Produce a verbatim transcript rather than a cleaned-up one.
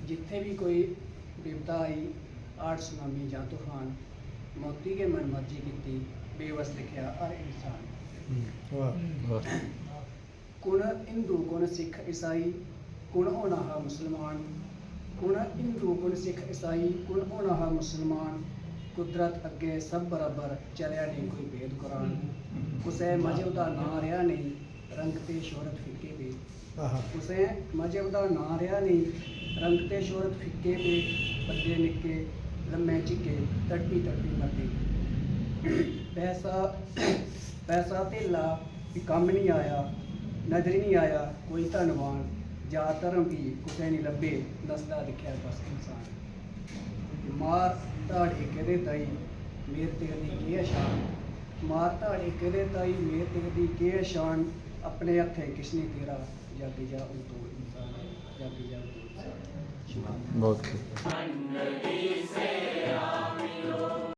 जित्थै बी कोई बिपता आई, हाड़ सुनामी जां तूफान, मौती गै मन मर्जी कीती, बेबस दिक्खेआ हर इंसान। वाह। कु'न हिंदू, कु'न सिक्ख ईसाई, कु'न होना हा मुसलमान? कु'न हिंदू, कु'न सिक्ख ईसाई, कु'न होना हा मुसलमान? कुदरत अग्गें सब बराबर, चलेआ नेईं कोई भेद कुरान। कुसै मजहब दा नांऽ रेहा नेईं, रंग ते शोहरत फिक्के पे। आहा। कुसै मजहब दा नांऽ रेहा नेईं, रंग ते शोहरत फिक्के पे। बड्डे निक्के लम्मे झिक्के, तड़पी तड़पी मरदे। पैसा, पैसा धेला भी कम्म निं आया, नजर निं आया कोई धनवान। जात धर्म भी कुसै निं लब्भे, नसदा दिक्खेआ बस इंसान। मार धाड़ इक एह्दे ताई, मेर तेरे दी केह् ऐ शान? मार धाड़ इक एह्दे ताई, मेर तेरे दी केह् ऐ शान? अपने हत्थें किश निं तेरा, जागी जा हून तू इंसान, जागी जा हून तू इंसान। शुक्रिया। बहुत खूब।